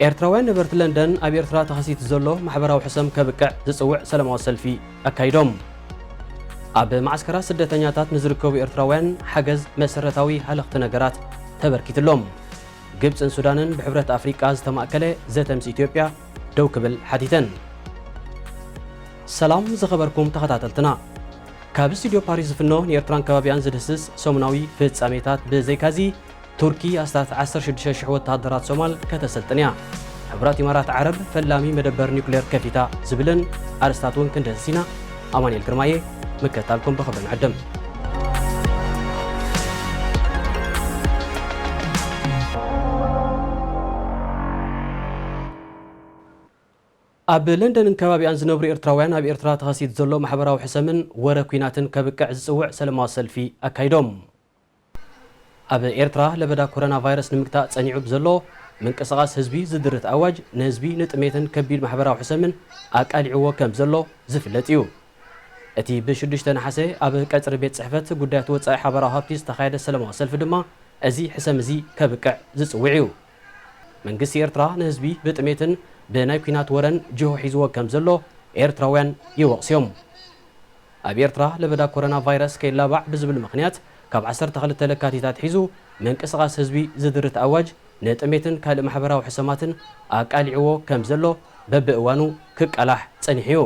ኤርትራውያን ነበርቲ ለንደን ኣብ ኤርትራ ተኸሲቱ ዘሎ ማሕበራዊ ሕሰም ከብቅዕ ዝጽውዕ ሰላማዊ ሰልፊ ኣካይዶም። ኣብ መዓስከራት ስደተኛታት ንዝርከቡ ኤርትራውያን ሓገዝ መሰረታዊ ሃለኽቲ ነገራት ተበርኪትሎም። ግብጽን ሱዳንን ብሕብረት ኣፍሪቃ ዝተማእከለ ዘተ ምስ ኢትዮጵያ ደው ክብል ሓቲተን። ሰላም ዝኸበርኩም ተኸታተልትና። ካብ ስቱድዮ ፓሪስ ዝፍኖ ንኤርትራን ከባቢኣን ዝድህስስ ሰሙናዊ ፍጻሜታት ብዘይካዚ፣ ቱርኪ ኣስታት ዓሰርተ ሽዱሽተ ሽሕ ወተሃደራት ሶማል ከተሰልጥን እያ። ሕቡራት ኢማራት ዓረብ ፈላሚ መደበር ኒውክሌር ከፊታ ዝብልን ኣርእስታት እውን ክንድህስስ ኢና። ኣማኑኤል ግርማየ ምክትታልኩም ብኽብሪ ንዕድም። ኣብ ለንደንን ከባቢኣን ዝነብሩ ኤርትራውያን ኣብ ኤርትራ ተኸሲቱ ዘሎ ማሕበራዊ ሕሰምን ወረ ኲናትን ከብቅዕ ዝጽውዕ ሰላማዊ ሰልፊ ኣካይዶም። ኣብ ኤርትራ ለበዳ ኮሮና ቫይረስ ንምግታእ ጸኒዑ ብዘሎ ምንቅስቓስ ህዝቢ ዝድርት ኣዋጅ ንህዝቢ ንጥሜትን ከቢድ ማሕበራዊ ሕሰምን ኣቃሊዕዎ ከም ዘሎ ዝፍለጥ እዩ። እቲ ብ ሽዱሽተ ነሓሰ ኣብ ቀጽሪ ቤት ጽሕፈት ጉዳያት ወጻኢ ሓባራዊ ሃብቲ ዝተኻየደ ሰላማዊ ሰልፊ ድማ እዚ ሕሰም እዚ ከብቅዕ ዝጽውዕ እዩ። መንግስቲ ኤርትራ ንህዝቢ ብጥሜትን ብናይ ኲናት ወረን ጅሆ ሒዝዎ ከም ዘሎ ኤርትራውያን ይወቕሱ እዮም። ኣብ ኤርትራ ለበዳ ኮሮና ቫይረስ ከይላባዕ ብዝብል ምኽንያት ካብ ዓሰርተ ክልተ ለካቲት ኣትሒዙ ምንቅስቓስ ህዝቢ ዝድርት ኣዋጅ ንጥሜትን ካልእ ማሕበራዊ ሕሰማትን ኣቃሊዕዎ ከም ዘሎ በብእዋኑ ክቃላሕ ጸኒሑ እዩ።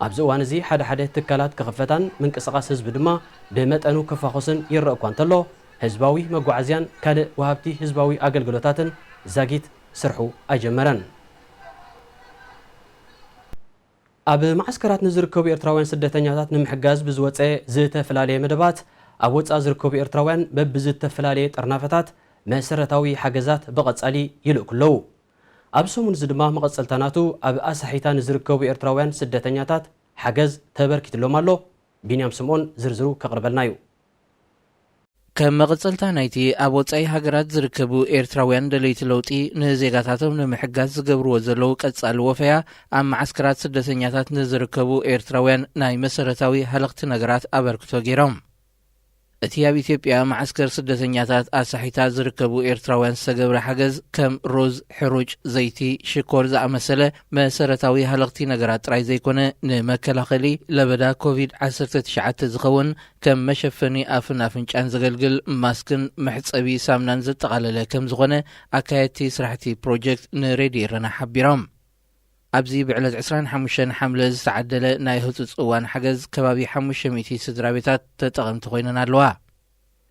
ኣብዚ እዋን እዚ ሓደ ሓደ ትካላት ክኽፈታን ምንቅስቓስ ህዝቢ ድማ ብመጠኑ ክፋኾስን ይረአ እኳ እንተሎ፣ ህዝባዊ መጓዓዝያን ካልእ ወሃብቲ ህዝባዊ ኣገልግሎታትን ዛጊት ስርሑ ኣይጀመረን። ኣብ መዓስከራት ንዝርከቡ ኤርትራውያን ስደተኛታት ንምሕጋዝ ብዝወጸ ዝተፈላለየ መደባት፣ ኣብ ወጻኢ ዝርከቡ ኤርትራውያን በብዝተፈላለየ ጠርናፈታት መሰረታዊ ሓገዛት ብቐጻሊ ይልእኩ ኣለዉ። ኣብ ሰሙን እዚ ድማ መቐጸልታ ናቱ ኣብ ኣሳሒታ ንዝርከቡ ኤርትራውያን ስደተኛታት ሓገዝ ተበርኪትሎም ኣሎ። ቢንያም ስምኦን ዝርዝሩ ከቕርበልና እዩ። ከም መቐጸልታ ናይቲ ኣብ ወጻኢ ሃገራት ዝርከቡ ኤርትራውያን ደለይቲ ለውጢ ንዜጋታቶም ንምሕጋዝ ዝገብርዎ ዘለዉ ቀጻሊ ወፈያ፣ ኣብ መዓስከራት ስደተኛታት ንዝርከቡ ኤርትራውያን ናይ መሰረታዊ ሃለኽቲ ነገራት ኣበርክቶ ገይሮም። እቲ ኣብ ኢትዮጵያ መዓስከር ስደተኛታት ኣሳሒታ ዝርከቡ ኤርትራውያን ዝተገብረ ሓገዝ ከም ሩዝ፣ ሕሩጭ፣ ዘይቲ፣ ሽኮር ዝኣመሰለ መሰረታዊ ሃለኽቲ ነገራት ጥራይ ዘይኮነ፣ ንመከላኸሊ ለበዳ ኮቪድ ዓሰርተ ትሽዓተ ዝኸውን ከም መሸፈኒ ኣፍን ኣፍንጫን ዘገልግል ማስክን መሕጸቢ ሳምናን ዘጠቓለለ ከም ዝኾነ ኣካየድቲ ስራሕቲ ፕሮጀክት ንሬድዮ ኤረና ሓቢሮም። ኣብዚ ብዕለት ዕስራን ሓሙሽተን ሓምለ ዝተዓደለ ናይ ህጹጽ እዋን ሓገዝ ከባቢ ሓሙሽተ ሚእቲ ስድራ ቤታት ተጠቐምቲ ኮይነን ኣለዋ።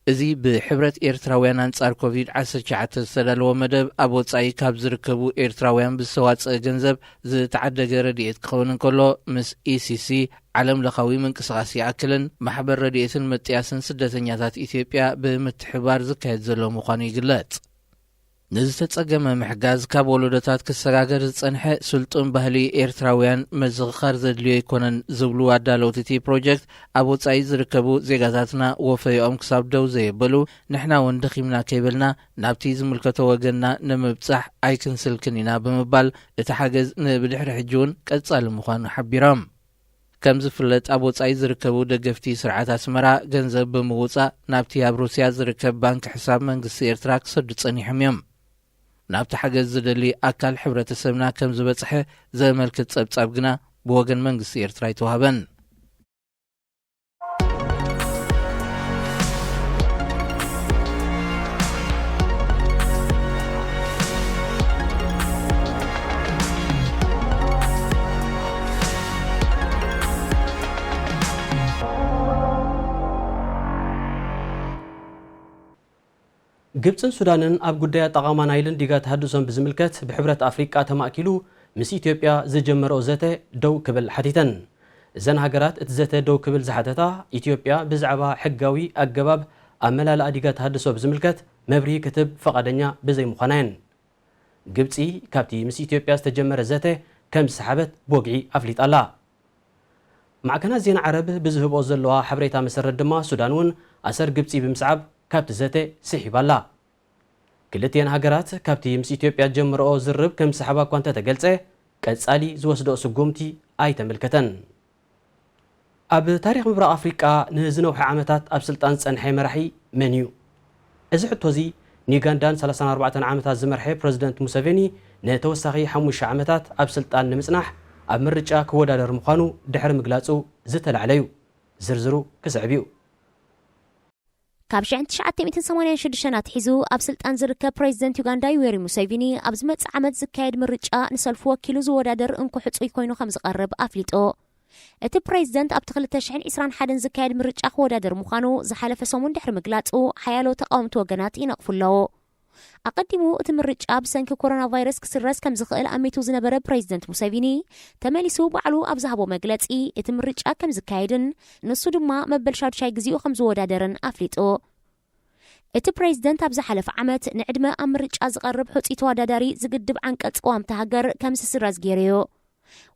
እዚ ብሕብረት ኤርትራውያን ኣንጻር ኮቪድ ዓሰርተ ትሽዓተ ዝተዳለወ መደብ ኣብ ወጻኢ ካብ ዝርከቡ ኤርትራውያን ብዝተዋጸአ ገንዘብ ዝተዓደገ ረድኤት ክኸውን እንከሎ፣ ምስ ኢሲሲ ዓለም ለኻዊ ምንቅስቓስ ይኣክልን ማሕበር ረድኤትን ምጥያስን ስደተኛታት ኢትዮጵያ ብምትሕብባር ዝካየድ ዘሎ ምዃኑ ይግለጽ። ንዝተጸገመ ምሕጋዝ ካብ ወለዶታት ክሰጋገር ዝጸንሐ ስልጡን ባህሊ ኤርትራውያን ምዝኽኻር ዘድልዮ ኣይኮነን ዝብሉ ኣዳለውቲ እቲ ፕሮጀክት፣ ኣብ ወጻኢ ዝርከቡ ዜጋታትና ወፈይኦም ክሳብ ደው ዘየበሉ፣ ንሕና እውን ደኺምና ከይበልና ናብቲ ዝምልከቶ ወገንና ንምብጻሕ ኣይክንስልክን ኢና ብምባል፣ እቲ ሓገዝ ንብድሕሪ ሕጂ እውን ቀጻሊ ምዃኑ ሓቢሮም። ከም ዝፍለጥ፣ ኣብ ወጻኢ ዝርከቡ ደገፍቲ ስርዓት ኣስመራ ገንዘብ ብምውጻእ ናብቲ ኣብ ሩስያ ዝርከብ ባንክ ሕሳብ መንግስቲ ኤርትራ ክሰዱ ጸኒሖም እዮም። ናብቲ ሓገዝ ዝደሊ ኣካል ሕብረተሰብና ከም ዝበጽሐ ዘመልክት ጸብጻብ ግና ብወገን መንግስቲ ኤርትራ ኣይተዋህበን። ግብጽን ሱዳንን ኣብ ጉዳይ ኣጠቓቕማ ናይልን ዲጋ ተሃድሶን ብዝምልከት ብሕብረት ኣፍሪቃ ተማእኪሉ ምስ ኢትዮጵያ ዝጀመረኦ ዘተ ደው ክብል ሓቲተን። እዘን ሃገራት እቲ ዘተ ደው ክብል ዝሓተታ፣ ኢትዮጵያ ብዛዕባ ሕጋዊ ኣገባብ ኣመላልኣ ዲጋ ተሃድሶ ብዝምልከት መብርሂ ክትህብ ፈቓደኛ ብዘይምዃና እየን። ግብጺ ካብቲ ምስ ኢትዮጵያ ዝተጀመረ ዘተ ከም ዝሰሓበት ብወግዒ ኣፍሊጣ ኣላ። ማዕከናት ዜና ዓረብ ብዝህብኦ ዘለዋ ሓበሬታ መሰረት ድማ፣ ሱዳን እውን ኣሰር ግብጺ ብምስዓብ ካብቲ ዘተ ስሒባ ኣላ። ክልቲኤን ሃገራት ካብቲ ምስ ኢትዮጵያ ዝጀመረኦ ዝርርብ ከም ዝሰሓባ እኳ እንተተገልጸ፣ ቀጻሊ ዝወስደኦ ስጉምቲ ኣይተመልከተን። ኣብ ታሪኽ ምብራቕ ኣፍሪቃ ንዝነውሐ ዓመታት ኣብ ስልጣን ዝጸንሐ መራሒ መን እዩ? እዚ ሕቶ እዚ ንዩጋንዳን ሰላሳን ኣርባዕተን ዓመታት ዝመርሐ ፕረዚደንት ሙሰቬኒ ንተወሳኺ ሓሙሽተ ዓመታት ኣብ ስልጣን ንምጽናሕ ኣብ ምርጫ ክወዳደር ምዃኑ ድሕሪ ምግላጹ ዝተላዕለ እዩ። ዝርዝሩ ክስዕብ እዩ። ካብ ሽሕን ትሽዓተ ሚእትን ሰማንያን ሽዱሽተን ኣትሒዙ ኣብ ስልጣን ዝርከብ ፕረዚደንት ዩጋንዳ ዩዌሪ ሙሴቪኒ፣ ኣብ ዝመጽእ ዓመት ዝካየድ ምርጫ ንሰልፉ ወኪሉ ዝወዳደር እንኮ ሕጹይ ኮይኑ ከም ዝቐርብ ኣፍሊጡ። እቲ ፕረዚደንት ኣብቲ ክልተ ሽሕን ዕስራን ሓደን ዝካየድ ምርጫ ክወዳደር ምዃኑ ዝሓለፈ ሰሙን ድሕሪ ምግላጹ፣ ሓያሎ ተቓወምቲ ወገናት ይነቕፉ ኣለዉ። ኣቐዲሙ እቲ ምርጫ ብሰንኪ ኮሮና ቫይረስ ክስረዝ ከም ዝኽእል ኣሚቱ ዝነበረ ፕረዚደንት ሙሴቪኒ፣ ተመሊሱ ባዕሉ ኣብ ዝሃቦ መግለጺ፣ እቲ ምርጫ ከም ዝካየድን ንሱ ድማ መበል ሻዱሻይ ግዜኡ ከም ዝወዳደርን ኣፍሊጡ። እቲ ፕረዚደንት ኣብ ዝሓለፈ ዓመት ንዕድመ ኣብ ምርጫ ዝቐርብ ሕጹይ ተወዳዳሪ ዝግድብ ዓንቀጽ ቅዋም እታ ሃገር ከም ዝስረዝ ገይሩ እዩ።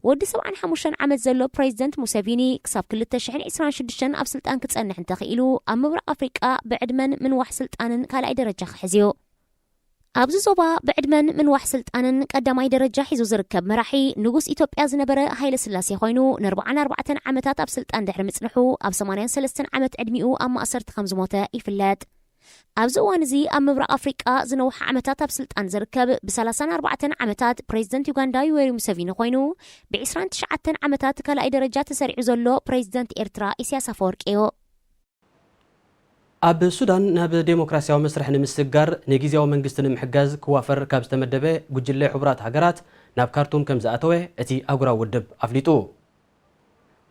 ወዲ ሰብዓን ሓሙሽተን ዓመት ዘሎ ፕረዚደንት ሙሴቪኒ ክሳብ ክልተ ሽሕን ዕስራን ሽዱሽተን ኣብ ስልጣን ክጸንሕ እንተኽኢሉ፣ ኣብ ምብራቕ ኣፍሪቃ ብዕድመን ምንዋሕ ስልጣንን ካልኣይ ደረጃ ክሕዝ እዩ። ኣብዚ ዞባ ብዕድመን ምንዋሕ ስልጣንን ቀዳማይ ደረጃ ሒዙ ዝርከብ መራሒ ንጉስ ኢትዮጵያ ዝነበረ ሃይለ ስላሴ ኮይኑ፣ ንኣርባዓን ኣርባዕተን ዓመታት ኣብ ስልጣን ድሕሪ ምጽንሑ፣ ኣብ ሰማንያን ሰለስተን ዓመት ዕድሚኡ ኣብ ማእሰርቲ ከም ዝሞተ ይፍለጥ። ኣብዚ እዋን እዚ ኣብ ምብራቕ ኣፍሪቃ ዝነውሐ ዓመታት ኣብ ስልጣን ዝርከብ፣ ብሰላሳን ኣርባዕተን ዓመታት ፕረዚደንት ዩጋንዳ ዩዌሪ ሙሰቪኒ ኮይኑ፣ ብዕስራን ትሽዓተን ዓመታት ካልኣይ ደረጃ ተሰሪዑ ዘሎ ፕረዚደንት ኤርትራ ኢሳያስ ኣፈወርቂ እዩ። ኣብ ሱዳን ናብ ዴሞክራሲያዊ መስርሕ ንምስግጋር ንግዝያዊ መንግስቲ ንምሕጋዝ ክዋፈር ካብ ዝተመደበ ጉጅለ ሕቡራት ሃገራት ናብ ካርቱም ከም ዝኣተወ እቲ ኣህጉራዊ ውድብ ኣፍሊጡ።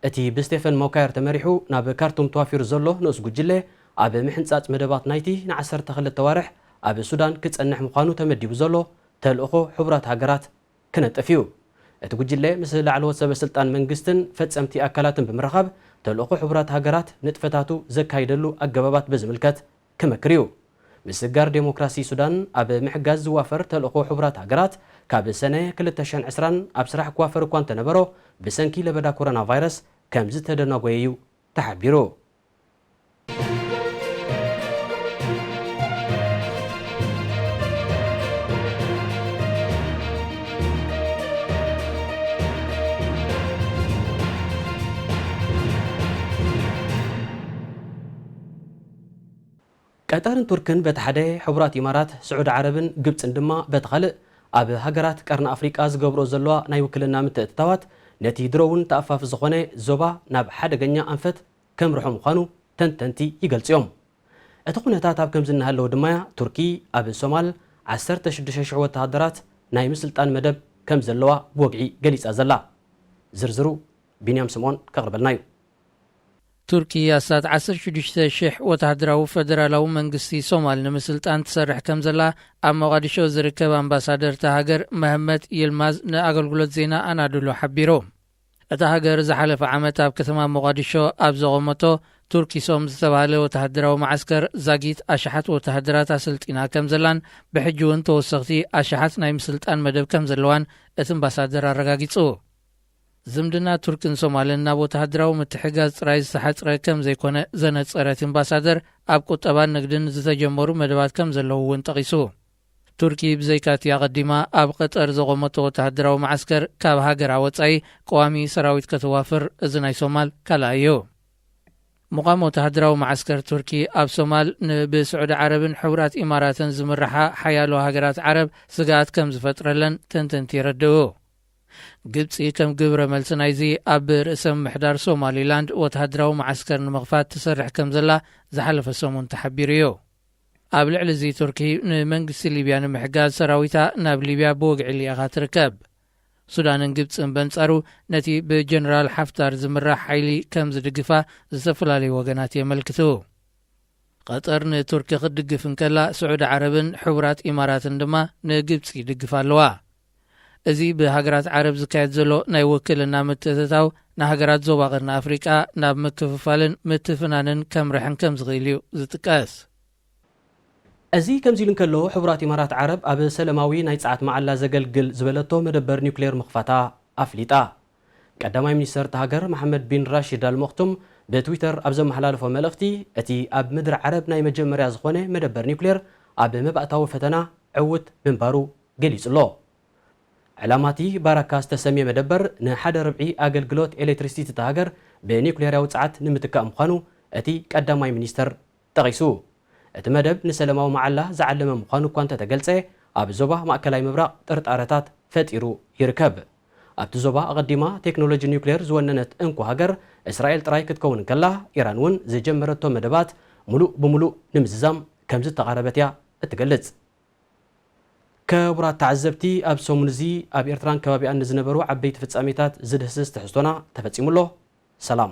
እቲ ብስቴፈን ሞካየር ተመሪሑ ናብ ካርቱም ተዋፊሩ ዘሎ ንኡስ ጉጅለ፣ ኣብ ምሕንጻጽ መደባት ናይቲ ንዓሰርተ ክልተ ኣዋርሕ ኣብ ሱዳን ክጸንሕ ምዃኑ ተመዲቡ ዘሎ ተልእኾ ሕቡራት ሃገራት ክነጥፍ እዩ። እቲ ጉጅለ ምስ ላዕለዎት ሰበ ስልጣን መንግስትን ፈጸምቲ ኣካላትን ብምርኻብ፣ ተልእኾ ሕቡራት ሃገራት ንጥፈታቱ ዘካይደሉ ኣገባባት ብዝምልከት ክመክር እዩ። ምስግጋር ዴሞክራሲ ሱዳን ኣብ ምሕጋዝ ዝዋፈር ተልእኾ ሕቡራት ሃገራት፣ ካብ ሰነ ክልተ ሽሕን ዕስራን ኣብ ስራሕ ክዋፈር እኳ እንተነበሮ፣ ብሰንኪ ለበዳ ኮሮና ቫይረስ ከም ዝተደናጎየ እዩ ተሓቢሩ። ቀጠርን ቱርክን በቲ ሓደ፣ ሕቡራት ኢማራት፣ ስዑዲ ዓረብን ግብጽን ድማ በቲ ካልእ፣ ኣብ ሃገራት ቀርኒ ኣፍሪቃ ዝገብርኦ ዘለዋ ናይ ውክልና ምትእትታዋት፣ ነቲ ድሮ እውን ተኣፋፊ ዝኾነ ዞባ ናብ ሓደገኛ ኣንፈት ከምርሖ ምዃኑ ተንተንቲ ይገልጹ እዮም። እቲ ኩነታት ኣብ ከምዚ እናሃለወ ድማ፣ ቱርኪ ኣብ ሶማል ዓሰርተ ሽዱሽተ ሽሕ ወተሃደራት ናይ ምስልጣን መደብ ከም ዘለዋ ብወግዒ ገሊጻ ዘላ። ዝርዝሩ ቢንያም ስምኦን ከቕርበልና እዩ። ቱርኪ ኣስታት ዓሰርተ ሽዱሽተ ሽሕ ወተሃደራዊ ፈደራላዊ መንግስቲ ሶማል ንምስልጣን ትሰርሕ ከም ዘላ ኣብ ሞቓዲሾ ዝርከብ ኣምባሳደር እታ ሃገር መህመት ይልማዝ ንኣገልግሎት ዜና ኣናዶሎ ሓቢሩ። እታ ሃገር ዝሓለፈ ዓመት ኣብ ከተማ ሞቓዲሾ ኣብ ዘቖመቶ ቱርኪሶም ዝተባህለ ወተሃደራዊ መዓስከር ዛጊት ኣሽሓት ወተሃደራት ኣሰልጢና ከም ዘላን ብሕጂ እውን ተወሰኽቲ ኣሽሓት ናይ ምስልጣን መደብ ከም ዘለዋን እቲ ኣምባሳደር ኣረጋጊጹ። ዝምድና ቱርክን ሶማልን ናብ ወተሃደራዊ ምትሕጋዝ ጥራይ ዝተሓጽረ ከም ዘይኮነ ዘነጸረ እቲ ኣምባሳደር፣ ኣብ ቁጠባን ንግድን ዝተጀመሩ መደባት ከም ዘለዉ እውን ጠቒሱ። ቱርኪ ብዘይካ'ቲ ኣቐዲማ ኣብ ቀጠር ዘቖመቶ ወተሃደራዊ መዓስከር፣ ካብ ሃገራ ወጻኢ ቀዋሚ ሰራዊት ከተዋፍር እዚ ናይ ሶማል ካልኣይ እዩ። ምቋም ወተሃደራዊ መዓስከር ቱርኪ ኣብ ሶማል ንብስዑዲ ዓረብን ሕቡራት ኢማራትን ዝምርሓ ሓያሎ ሃገራት ዓረብ ስግኣት ከም ዝፈጥረለን ተንተንቲ የረድኡ። ግብጺ ከም ግብረ መልሲ ናይዚ ኣብ ርእሰ ምምሕዳር ሶማሊላንድ ወተሃደራዊ መዓስከር ንምኽፋት ትሰርሕ ከም ዘላ ዝሓለፈ ሰሙን ተሓቢሩ እዩ። ኣብ ልዕሊ እዚ ቱርኪ ንመንግስቲ ሊብያ ንምሕጋዝ ሰራዊታ ናብ ሊብያ ብወግዒ ልኢኻ ትርከብ። ሱዳንን ግብጽን በንጻሩ ነቲ ብጀነራል ሓፍታር ዝምራሕ ሓይሊ ከም ዝድግፋ ዝተፈላለዩ ወገናት የመልክቱ። ቀጠር ንቱርኪ ክትድግፍ እንከላ፣ ስዑዲ ዓረብን ሕቡራት ኢማራትን ድማ ንግብጺ ይድግፋ ኣለዋ። እዚ ብሃገራት ዓረብ ዝካየድ ዘሎ ናይ ውክልና ምትእትታው፣ ንሃገራት ዞባ ቀርኒ ኣፍሪቃ ናብ ምክፍፋልን ምትፍናንን ከምርሐን ከም ዝኽእል እዩ ዝጥቀስ። እዚ ከምዚ ኢሉ እንከሎ፣ ሕቡራት ኢማራት ዓረብ ኣብ ሰለማዊ ናይ ጸዓት መዓላ ዘገልግል ዝበለቶ መደበር ኒውክሌር ምኽፋታ ኣፍሊጣ። ቀዳማይ ሚኒስተር እታ ሃገር መሓመድ ቢን ራሺድ ኣል መክቱም ብትዊተር ኣብ ዘመሓላለፎ መልእኽቲ፣ እቲ ኣብ ምድሪ ዓረብ ናይ መጀመርያ ዝኾነ መደበር ኒውክሌር ኣብ መባእታዊ ፈተና ዕዉት ምንባሩ ገሊጹ ኣሎ። ዕላማ እቲ ባራካ ዝተሰምየ መደበር ንሓደ ርብዒ ኣገልግሎት ኤሌክትሪሲቲ እታ ሃገር ብኒውክሌርያዊ ጸዓት ንምትካእ ምዃኑ እቲ ቀዳማይ ሚኒስተር ጠቒሱ። እቲ መደብ ንሰለማዊ መዓላ ዝዓለመ ምዃኑ እኳ እንተተገልጸ፣ ኣብ ዞባ ማእከላይ ምብራቕ ጥርጣረታት ፈጢሩ ይርከብ። ኣብቲ ዞባ ኣቐዲማ ቴክኖሎጂ ኒውክሌር ዝወነነት እንኮ ሃገር እስራኤል ጥራይ ክትከውን እንከላ፣ ኢራን እውን ዝጀመረቶ መደባት ሙሉእ ብሙሉእ ንምዝዛም ከም ዝተቓረበት እያ እትገልጽ። ክቡራት ተዓዘብቲ፣ ኣብ ሰሙን እዚ ኣብ ኤርትራን ከባቢኣን ንዝነበሩ ዓበይቲ ፍጻሜታት ዝድህስስ ትሕዝቶና ተፈጺሙ ኣሎ። ሰላም።